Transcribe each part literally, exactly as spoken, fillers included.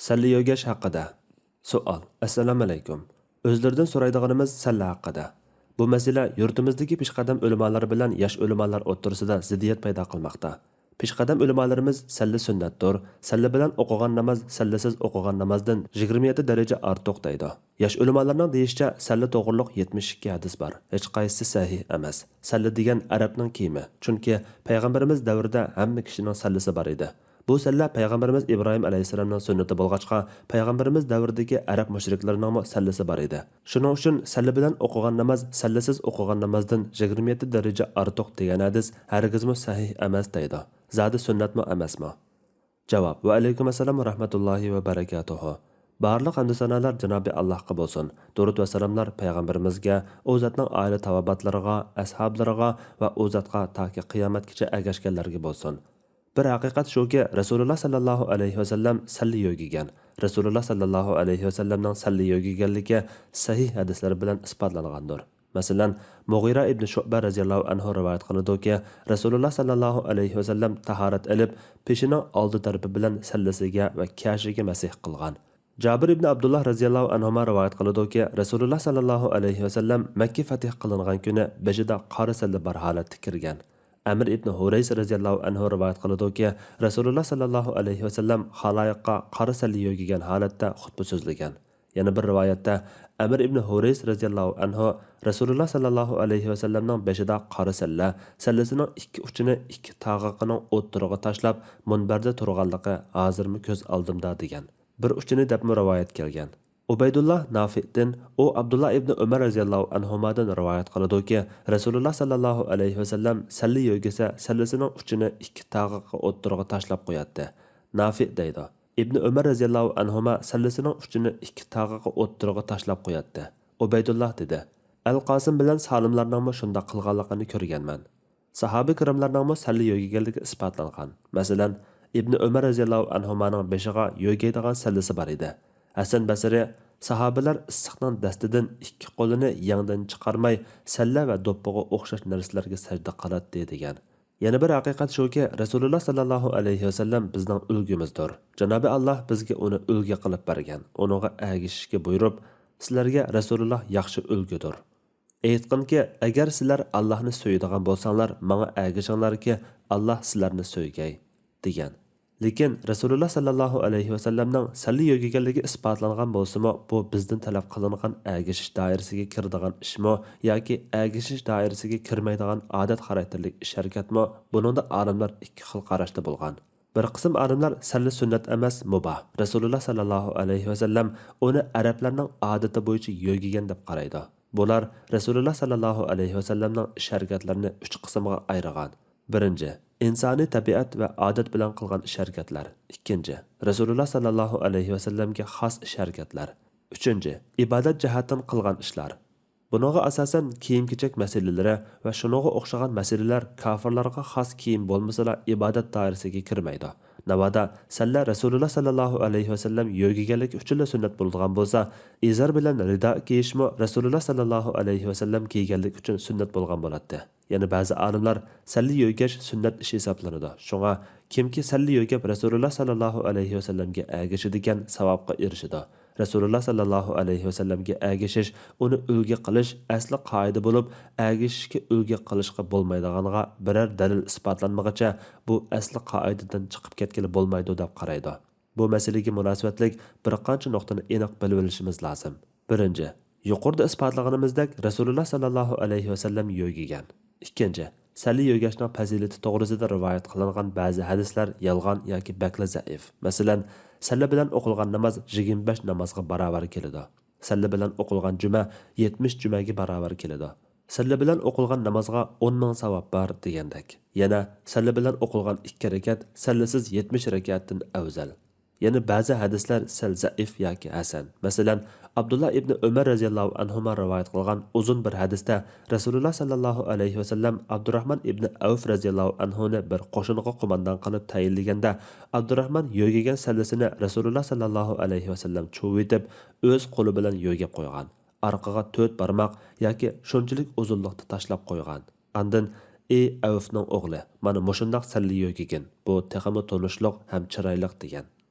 سەللە يۆگەش ھەققىدە. سوئال. ئەسسالامۇئەلەيكۇم. ئۆزلىرىدىن سورايدىغىنىمىز سەللە ھەققىدە. بۇ مەسىلە يۇرتىمىزدىكى پېشقەدەم ئۆلىمالار بىلەن ياش ئۆلىمالار ئوتتۇرىسىدا زىددىيەت پەيدا قىلماقتا. پېشقەدەم ئۆلىمالىرىمىز سەللە سۈننەتتۇر، سەللە بىلەن ئوقۇغان ناماز سەللىسىز ئوقۇغان نامازدىن يىگىرمە يەتتە دەرىجە ئارتۇق دەيدۇ. ياش ئۆلىمالارنىڭ دېيىشىچە، سەللە توغرۇلۇق يەتمىش ئىككى ھەدىس بار، ھېچقايسىسى سەھىھ ئەمەس. سەللە دېگەن ئەرەبنىڭ كىيىمى، چۈنكى پەيغەمبىرىمىز دەۋرىدە ھەممە كىشىنىڭ سەللىسى بار ئىدى. بۇ سەللە پەيغەمبىرىمىز ئىبراھىم ئەلەيھىسسالامنىڭ سۈننىتى بولغاچقا، پەيغەمبىرىمىز دەۋرىدىكى ئەرەب مۇشرىكلىرىنىڭمۇ سەللىسى بار ئىدى. شۇنىڭ ئۈچۈن سەللە بىلەن ئوقۇغان ناماز سەللىسىز ئوقۇغان نامازدىن يىگىرمە يەتتە دەرىجە ئارتۇق دېگەن ھەدىس ھەرگىزمۇ سەھىھ ئەمەس دەيدۇ. زادى سۈننەتمۇ ئەمەسمۇ؟ جاۋاب. ۋەئەلەيكۇم ئەسسالام ۋەرەھمەتۇللاھى ۋەبەرەكاتۇھۇ. بارلىق ھەمدۇ سانالار جانابى ئاللاھقا بولسۇن. دۇرۇد ۋە سالاملار پەيغەمبىرىمىزگە، ئۇ زاتنىڭ ئائىلە تاۋابىئاتلىرىغا، ئەسھابلىرىغا ۋە ئۇ زاتقا تاكى قىيامەتكىچە ئەگەشكەنلەرگە بولسۇن. بىر ھەقىقەت شۇكى، رەسۇلۇللا ساللاللاھۇ ئەلەيھى ۋەسەللەم سەللە يۆگىگەن. رەسۇلۇللا ساللاللاھۇ ئەلەيھى ۋەسەللەمنىڭ سەللە يۆگىگەنلىكى سەھىھ ھەدىسلەر بىلەن ئىسپاتلانغاندۇر. مەسىلەن، مۇغىرە ئىبنى شۇئبە رەزىياللاھۇ ئەنھۇ رىۋايەت قىلىدۇكى، رەسۇلۇللا ساللاللاھۇ ئەلەيھى ۋەسەللەم تاھارەت ئېلىپ، پېشىنىڭ ئالدى تەرىپى بىلەن سەللىسىگە ۋە كەشىگە مەسىھ قىلغان. جابىر ئىبنى ئابدۇللا رەزىياللاھۇ ئەنھۇما رىۋايەت قىلىدۇكى، رەسۇلۇللا ساللاللاھۇ ئەلەيھى ۋەسەللەم مەككە فەتھ قىلىنغان كۈنى بېشىدا قارا سەللە بار ھالەتتە كىرگەن. ئەمىر ئىبنى ھۇرەيس رەزىياللاھۇ ئەنھۇ رىۋايەت قىلىدۇكى، رەسۇلۇللا ساللاللاھۇ ئەلەيھى ۋەسەللەم خالايىققا قارا سەللە يۆگىگەن ھالەتتە خۇتبە سۆزلىگەن. يەنە بىر رىۋايەتتە، ئەمىر ئىبنى ھۇرەيس رەزىياللاھۇ ئەنھۇ رەسۇلۇللا ساللاللاھۇ ئەلەيھى ۋەسەللەمنىڭ بېشىدا قارا سەللە، سەللىسىنىڭ ئىككى ئۇچىنى ئىككى تاغىقىنىڭ ئوتتۇرىغا تاشلاپ، مۇنبەردە تۇرغانلىقى ھازىرمۇ كۆز ئالدىمدا دېگەن. بىر ئۇچىنى دەپمۇ رىۋايەت كەلگەن. ئۇبەيدۇللا نافىئدىن، ئۇ ئابدۇللا ئىبنى ئۆمەر رەزىياللاھۇ ئەنھۇمادىن رىۋايەت قىلىدۇكى، رەسۇلۇللا ساللاللاھۇ ئەلەيھى ۋەسەللەم سەللە يۆگىسە، سەللىسىنىڭ ئۇچىنى ئىككى تاغىقى ئوتتۇرىغا تاشلاپ قوياتتى. نافىئ دەيدۇ. ئىبنى ئۆمەر رەزىياللاھۇ ئەنھۇما سەللىسىنىڭ ئۇچىنى ئىككى تاغىقى ئوتتۇرىغا تاشلاپ قوياتتى. ئۇبەيدۇللا دېدى، ئەل قاسىم بىلەن سالىملارنىڭمۇ شۇنداق قىلغانلىقىنى كۆرگەنمەن. ساھابە كىراملارنىڭمۇ سەللە يۆگىگەنلىكى ئىسپاتلانغان. مەسىلەن، ئىبنى ئۆمەر رەزىياللاھۇ ئەنھۇمانىڭ بېشىغا يۆگەيدىغان سەللىسى بار ئىدى. ھەسەن بەسرى، ساھابىلەر ئىسسىقنىڭ دەستىدىن ئىككى قولىنى يەڭدىن چىقارماي، سەللە ۋە دوپپىغا ئوخشاش نەرسىلەرگە سەجدە قىلاتتى، دېگەن. يەنە بىر ھەقىقەت شۇكى، رەسۇلۇللا ساللاللاھۇ ئەلەيھى ۋەسەللەم بىزنىڭ ئۈلگىمىزدۇر. جانابى ئاللاھ بىزگە ئۇنى ئۈلگە قىلىپ بەرگەن، ئۇنىڭغا ئەگىشىشكە بۇيرۇپ، سىلەرگە رەسۇلۇللا ياخشى ئۈلگىدۇر. ئېيتقىنكى، ئەگەر سىلەر ئاللاھنى سۆيىدىغان بولساڭلار، ماڭا ئەگىشىڭلاركى، ئاللاھ سىلەرنى سۆيگەي، دېگەن. لېكىن رەسۇلۇللا ساللاللاھۇ ئەلەيھى ۋەسەللەمنىڭ سەللە يۆگىگەنلىكى ئىسپاتلانغان بولسىمۇ، بۇ بىزدىن تەلەپ قىلىنغان ئەگىشىش دائىرىسىگە كىرىدىغان ئىشمۇ ياكى ئەگىشىش دائىرىسىگە كىرمەيدىغان ئادەت خاراكتېرلىك ئىش-ھەرىكەتمۇ؟ بۇنىڭدا ئالىملار ئىككى خىل قاراشتا بولغان. بىر قىسىم ئالىملار سەللە سۈننەت ئەمەس، مۇباھ، رەسۇلۇللا ساللاللاھۇ ئەلەيھى ۋەسەللەم ئۇنى ئەرەبلەرنىڭ ئادىتى بويىچە يۆگىگەن دەپ قارايدۇ. بۇلار رەسۇلۇللا ساللاللاھۇ ئەلەيھى ۋەسەللەمنىڭ ئىش-ھەرىكەتلىرىنى ئۈچ قىسىمغا ئايرىغان. بىرىنچى، ئىنسانىي تەبىئەت ۋە ئادەت بىلەن قىلغان ئىش-ھەرىكەتلەر. ئىككىنچى، رەسۇلۇللا ساللاللاھۇ ئەلەيھى ۋەسەللەمگە خاس ئىش-ھەرىكەتلەر. ئۈچىنچى، ئىبادەت جەھەتتىن قىلغان ئىشلار. بۇنىڭغا ئاساسەن كىيىم-كېچەك مەسىلىلىرى ۋە شۇنىڭغا ئوخشىغان مەسىلىلەر كاپىرلارغا خاس كىيىم بولمىسىلا ئىبادەت دائىرىسىگە كىرمەيدۇ. ناۋادا سەللە رەسۇلۇللا ساللاللاھۇ ئەلەيھى ۋەسەللەم يۆگىگەنلىكى ئۈچۈنلا سۈننەت بولىدىغان بولسا، ئىزار بىلەن رىدا كىيىشمۇ رەسۇلۇللا ساللاللاھۇ ئەلەيھى ۋەسەللەم كىيگەنلىكى ئۈچۈن سۈننەت بولغان بولاتتى. يەنە بەزى ئالىملار سەللە يۆگەش سۈننەت ئىش ھېسابلىنىدۇ. شۇڭا كىمكى سەللە يۆگەپ رەسۇلۇللا ساللاللاھۇ ئەلەيھى ۋەسەللەمگە ئەگىشىدىكەن، ساۋابقا ئېرىشىدۇ. رەسۇلۇللا ساللاللاھۇ ئەلەيھى ۋەسەللەمگە ئەگىشىش، ئۇنى ئۈلگە قىلىش ئەسلى قائىدە بولۇپ، ئەگىشىشكە ئۈلگە قىلىشقا بولمايدىغانغا بىرەر دەلىل ئىسپاتلانمىغىچە، بۇ ئەسلى قائىدىدىن چىقىپ كەتكىلى بولمايدۇ دەپ قارايدۇ. بۇ مەسىلىگە مۇناسىۋەتلىك بىر قانچە نۇقتىنى ئېنىق بىلىۋېلىشىمىز لازىم. بىرىنچى، يۇقىرىدا ئىسپاتلىغىنىمىزدەك رەسۇلۇللا ساللاللاھۇ ئەلەيھى ۋەسەللەم يۆگىگەن. ئىككىنچى، سەللە يۆگەشنىڭ پەزىلىتى توغرىسىدا رىۋايەت قىلىنغان بەزى ھەدىسلەر يالغان ياكى بەكلا زەئىف. مەسىلەن، سەللە بىلەن ئوقۇلغان ناماز يىگىرمە بەش نامازغا باراۋەر كېلىدۇ. سەللە بىلەن ئوقۇلغان جۈمە يەتمىش جۈمەگە باراۋەر كېلىدۇ. سەللە بىلەن ئوقۇلغان نامازغا ئون مىڭ ساۋاب بار دېگەندەك. يەنە سەللە بىلەن ئوقۇلغان ئىككى رەكەت سەللىسىز يەتمىش رەكەتتىن ئەۋزەل. يەنە بەزى ھەدىسلەر سەل زەئىف ياكى ھەسەن. مەسىلەن، ئابدۇللا ئىبنى ئۆمەر رەزىياللاھۇ ئەنھۇما رىۋايەت قىلغان ئۇزۇن بىر ھەدىستە رەسۇلۇللا ساللاللاھۇ ئەلەيھى ۋەسەللەم ئابدۇراھمان ئىبنى ئەۋف رەزىياللاھۇ ئەنھۇنى بىر قوشۇنغا قوماندان قىلىپ تەيىنلىگەندە، ئابدۇراھمان يۆگىگەن سەللىسىنى رەسۇلۇللا ساللاللاھۇ ئەلەيھى ۋەسەللەم چۇۋۇۋېتىپ، ئۆز قولى بىلەن يۆگەپ قويغان. ئارقىغا تۆت بارماق ياكى شۇنچىلىك ئۇزۇنلۇقتا تاشلاپ قويغان. ئاندىن، ئى ئەۋفنىڭ ئوغلى، مانا مۇشۇنداق سەللە يۆگىگىن، بۇ تېخىمۇ تونۇشلۇق ھەم چىرايلىق، دېگەن.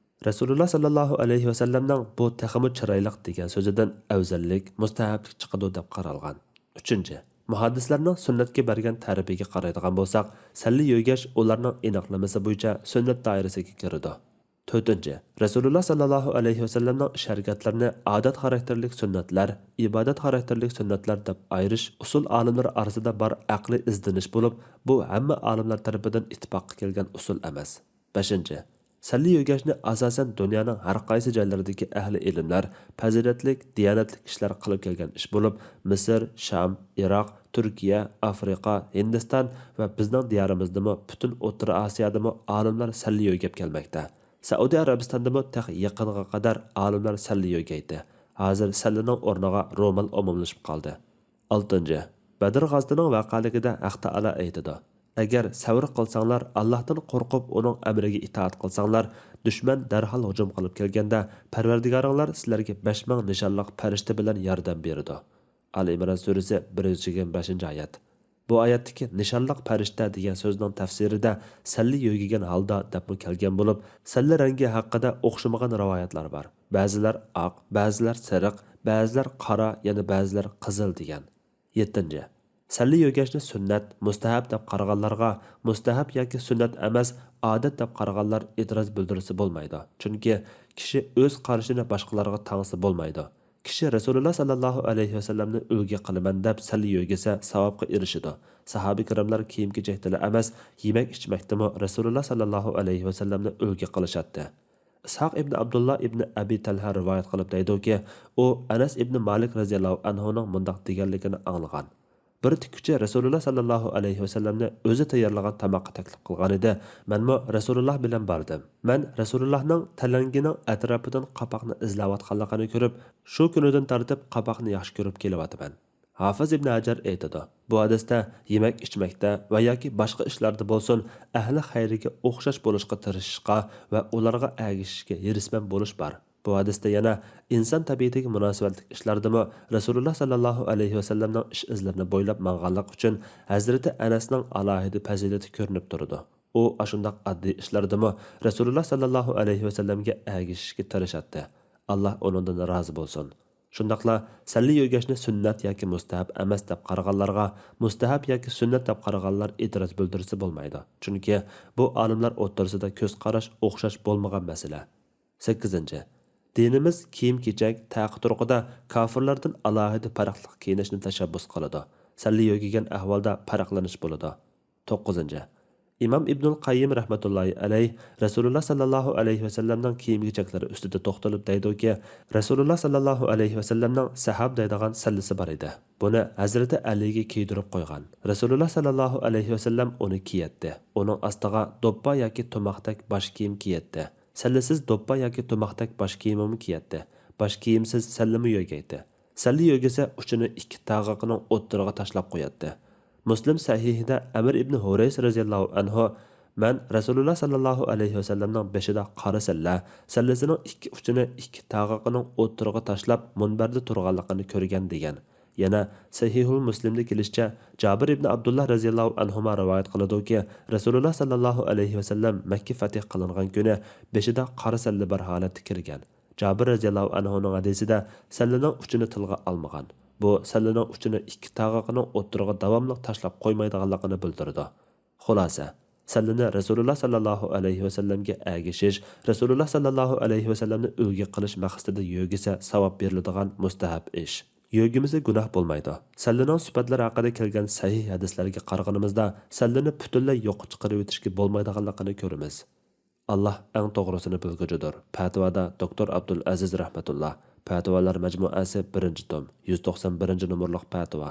رەسۇلۇللا ساللاللاھۇ ئەلەيھى ۋەسەللەمنىڭ بۇ تېخىمۇ چىرايلىق دېگەن سۆزىدىن ئەۋزەللىك، مۇستەھەبلىك چىقىدۇ دەپ قارالغان. ئۈچىنچى، مۇھەددىسلەرنىڭ سۈننەتكە بەرگەن تەرىپىگە قارايدىغان بولساق، سەللە يۆگەش ئۇلارنىڭ ئېنىقلىمىسى بويىچە سۈننەت دائىرىسىگە كىرىدۇ. تۆتىنچى، رەسۇلۇللا ساللاللاھۇ ئەلەيھى ۋەسەللەمنىڭ ئىش ھەرىكەتلىرىنى ئادەت خاراكتېرلىك سۈننەتلەر، ئىبادەت خاراكتېرلىك سۈننەتلەر دەپ ئايرىش ئۇسۇل ئالىملىرى ئارىسىدا بار ئەقلىي ئىزدىنىش بولۇپ، بۇ ھەممە ئالىملار تەرىپىدىن ئىتتىپاققا كەلگەن ئۇسۇل ئەمەس. بەشىنچى، سەللە يۆگەشنى ئاساسەن دۇنيانىڭ ھەر قايسى جايلىرىدىكى ئەھلى ئىلىملەر، پەزىلەتلىك، دىيانەتلىك كىشىلەر قىلىپ كەلگەن ئىش بولۇپ، مىسىر، شام، ئىراق، تۈركىيە، ئافرىقا، ھىندىستان ۋە بىزنىڭ دىيارىمىزدىمۇ، پۈتۈن ئوتتۇرا ئاسىيادىمۇ ئالىملار سەللە يۆگەپ كەلمەكتە. سەئۇدى ئەرەبىستاندىمۇ تېخى يېقىنغا قەدەر ئالىملار سەللە يۆگەيتتى. ھازىر سەللىنىڭ ئورنىغا رومال ئومۇملىشىپ قالدى. ئالتىنچى، بەدر غازىتىنىڭ ۋەقەلىكىدە ھەق تائالا ئېيتىدۇ: «ئەگەر سەۋر قىلساڭلار، ئاللاھتىن قورقۇپ، ئۇنىڭ ئەمرىگە ئىتائەت قىلساڭلار، دۈشمەن دەرھال ھۇجۇم قىلىپ كەلگەندە، پەرۋەردىگارىڭلار سىلەرگە بەش مىڭ نىشانلىق پەرىشتە بىلەن ياردەم بېرىدۇ.» ئالى ئىمران سۈرىسى، بىر يۈز يىگىرمە بەشىنچى ئايەت. بۇ ئايەتتىكى نىشانلىق پەرىشتە دېگەن سۆزنىڭ تەپسىرىدە سەللە يۆگىگەن ھالدا دەپمۇ كەلگەن بولۇپ، سەللە رەڭگى ھەققىدە ئوخشىمىغان رىۋايەتلەر بار. بەزىلەر ئاق، بەزىلەر سېرىق، بەزىلەر قارا، يەنە بەزىلەر قىزىل دېگەن. يەتتىنچى، سەللە يۆگەشنى سۈننەت، مۇستەھەب دەپ قارىغانلارغا، مۇستەھەب ياكى سۈننەت ئەمەس، ئادەت دەپ قارىغانلار ئېتىراز بىلدۈرسە بولمايدۇ. چۈنكى كىشى ئۆز قارىشىنى باشقىلارغا تاڭسا بولمايدۇ. كىشى رەسۇلۇللا ساللاللاھۇ ئەلەيھى ۋەسەللەمنى ئۈلگە قىلىمەن دەپ سەللە يۆگىسە، ساۋابقا ئېرىشىدۇ. ساھابە كىراملار كىيىم-كېچەكتىلا ئەمەس، يېمەك-ئىچمەكتىمۇ رەسۇلۇللا ساللاللاھۇ ئەلەيھى ۋەسەللەمنى ئۈلگە قىلىشاتتى. ئىسھاق ئىبنى ئابدۇللا ئىبنى ئەبى تەلھە رىۋايەت قىلىپ دەيدۇكى، ئۇ ئەنەس ئىبنى مالىك رەزىياللاھۇ ئەنھۇنىڭ مۇنداق دېگەنلىكىنى ئاڭلىغان. بىر تىككۈچى رەسۇلۇللا ساللاللاھۇ ئەلەيھى ۋەسەللەمنى ئۆزى تەييارلىغان تاماققا تەكلىپ قىلغانىدى. مەنمۇ رەسۇلۇللا بىلەن باردىم. مەن رەسۇلۇللانىڭ تەلەڭگىنىڭ ئەتراپىدىن قاپاقنى ئىزلەۋاتقانلىقىنى كۆرۈپ، شۇ كۈنىدىن تارتىپ قاپاقنى ياخشى كۆرۈپ كېلىۋاتىمەن. ھافىز ئىبنى ھەجەر ئېيتىدۇ، بۇ ھەدىستە يېمەك-ئىچمەكتە ۋە ياكى باشقا ئىشلاردا بولسۇن، ئەھلى خەيرىگە ئوخشاش بولۇشقا تىرىشىشقا ۋە ئۇلارغا ئەگىشىشكە ھېرىسمەن بولۇش بار. بۇ ھەدىستە يەنە ئىنسان تەبىئىتىگە مۇناسىۋەتلىك ئىشلاردىمۇ رەسۇلۇللا ساللاللاھۇ ئەلەيھى ۋەسەللەمنىڭ ئىش ئىزلىرىنى بويلاپ ماڭغانلىقى ئۈچۈن ھەزرىتى ئەنەسنىڭ ئالاھىدە پەزىلىتى كۆرۈنۈپ تۇرىدۇ. ئۇ ئاشۇنداق ئاددىي ئىشلاردىمۇ رەسۇلۇللا ساللاللاھۇ ئەلەيھى ۋەسەللەمگە ئەگىشىشكە تىرىشاتتى. ئاللا ئۇنىڭدىن رازى بولسۇن. شۇنداقلا سەللە يۆگەشنى سۈننەت ياكى مۇستەھەب ئەمەس دەپ قارىغانلارغا، مۇستەھەب ياكى سۈننەت دەپ قارىغانلار ئېتىراز بىلدۈرسە بولمايدۇ. چۈنكى بۇ ئالىملار ئوتتۇرىسىدا كۆز قاراش ئوخشاش بولمىغان مەسىلە. سەككىزىنچى، دىنىمىز كىيىم-كېچەك، تەقى-تۇرقىدا كاپىرلاردىن ئالاھىدە پەرقلىق كىيىنىشنى تەشەببۇس قىلىدۇ. سەللە يۆگىگەن ئەھۋالدا پەرقلىنىش بولىدۇ. توققۇزىنچى، ئىمام ئىبنۇل قەييىم رەھمەتۇللاھى ئەلەيھ رەسۇلۇللا ساللاللاھۇ ئەلەيھى ۋەسەللەمنىڭ كىيىم-كېچەكلىرى ئۈستىدە توختىلىپ دەيدۇكى، رەسۇلۇللا ساللاللاھۇ ئەلەيھى ۋەسەللەمنىڭ سەھاب دەيدىغان سەللىسى بار ئىدى. بۇنى ھەزرىتى ئەلىگە كىيدۈرۈپ قويغان. رەسۇلۇللا ساللاللاھۇ ئەلەيھى ۋەسەللەم ئۇنى كىيەتتى. ئۇنىڭ ئاستىغا دوپپا ياكى تۇماقتەك باش كىيىم كىيەتتى. سەللىسىز دوپپا ياكى تۇماقتەك باش كىيىمىمۇ كىيەتتى. باش كىيىمسىز سەللىمۇ يۆگەيتتى. سەللە يۆگىسە ئۇچىنى ئىككى تاغىقىنىڭ ئوتتۇرىغا تاشلاپ قوياتتى. مۇسلىم سەھىھىدە ئەمىر ئىبنى ھۇرەيس رەزىياللاھۇ ئەنھۇ، مەن رەسۇلۇللا ساللاللاھۇ ئەلەيھى ۋەسەللەمنىڭ بېشىدا قارا سەللە، سەللىسىنىڭ ئىككى ئۇچىنى ئىككى تاغىقىنىڭ ئوتتۇرىغا تاشلاپ مۇنبەردە تۇرغانلىقىنى كۆرگەن دېگەن. يەنە سەھىھۇل مۇسلىمدا كېلىشىچە، جابىر ئىبنى ئابدۇللا رەزىياللاھۇ ئەنھۇما رىۋايەت قىلىدۇكى، رەسۇلۇللا ساللاللاھۇ ئەلەيھى ۋەسەللەم مەككە فەتھ قىلىنغان كۈنى بېشىدا قارا سەللە بار ھالەتتە كىرگەن. جابىر رەزىياللاھۇ ئەنھۇنىڭ ھەدىسىدە سەللىنىڭ ئۇچىنى تىلغا ئالمىغان. بۇ سەللىنىڭ ئۇچىنى ئىككى تاغىقىنىڭ ئوتتۇرىغا داۋاملىق تاشلاپ قويمايدىغانلىقىنى بىلدۈرىدۇ. خۇلاسە، سەللىنى رەسۇلۇللا ساللاللاھۇ ئەلەيھى ۋەسەللەمگە ئەگىشىش، رەسۇلۇللا ساللاللاھۇ ئەلەيھى ۋەسەللەمنى ئۈلگە قىلىش مەقسىتىدە يۆگىسە ساۋاب بېرىلىدىغان مۇستەھەب ئىش. يۆگىمىسە گۇناھ بولمايدۇ. سەللىنىڭ سۈپەتلىرى ھەققىدە كەلگەن سەھىھ ھەدىسلەرگە قارىغىنىمىزدا، سەللىنى پۈتۈنلەي يوققا چىقىرىۋېتىشكە بولمايدىغانلىقىنى كۆرىمىز. ئاللا ئەڭ توغرىسىنى بىلگۈچىدۇر. پەتىۋادا دوكتور ئابدۇلئەزىز رەھمەتۇللا. پەتىۋالار مەجمۇئەسى بىرىنچى توم، يۈز توقسان بىرىنچى نومۇرلۇق پەتىۋا.